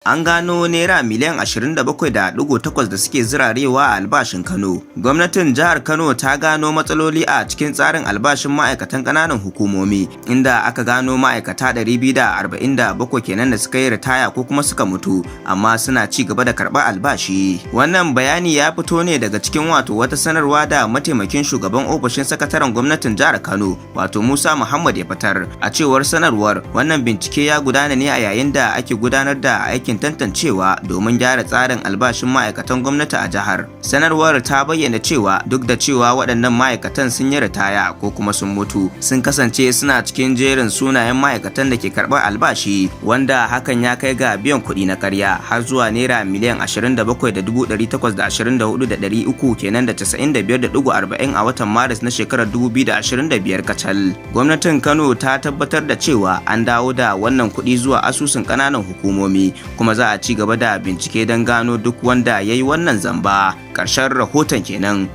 An gano Naira miliyan 27.8 da suke zirarewa a albashin Kano. Gwamnatin jihar Kano ta gano matsaloli a cikin tsarin albashin ma'aikatan ƙananan hukumomi, inda aka gano ma'aikata 247 kenan da suka yi ritaya ko kuma suka mutu, amma suna ci gaba da karɓar albashi. Wannan bayani ya fito ne daga cikin wato wata sanarwa da mataimakin shugaban ofishin sakataren gwamnatin jihar Kano, wato Musa Muhammad, ya fitar. A cewar sanarwar, wannan bincike ya gudana ne a yayin da ake gudanar da aikin tantancewa domin gyara tsarin albashin ma'aikatan gwamnati a jihar. Sanarwar ta bayyana cewa duk da cewa waɗannan ma'aikatan sun yi ritaya ko kuma sun mutu, sun kasance suna cikin jerin sunayen ma'aikatan da ke karɓar albashi, wanda hakan ya kai ga biyan kuɗi na karya har zuwa naira miliyan 27,824,300 kenan da 95.40 a watan Maris na shekarar 2025 kacal. Gwamnatin Kano ta tabbatar da cewa an dawo da wannan kuɗi zuwa asusun ƙananan hukumomi, kuma za a ci gaba da bincike don gano duk wanda ya yi wannan zamba. Ƙarshen rahoton kenan.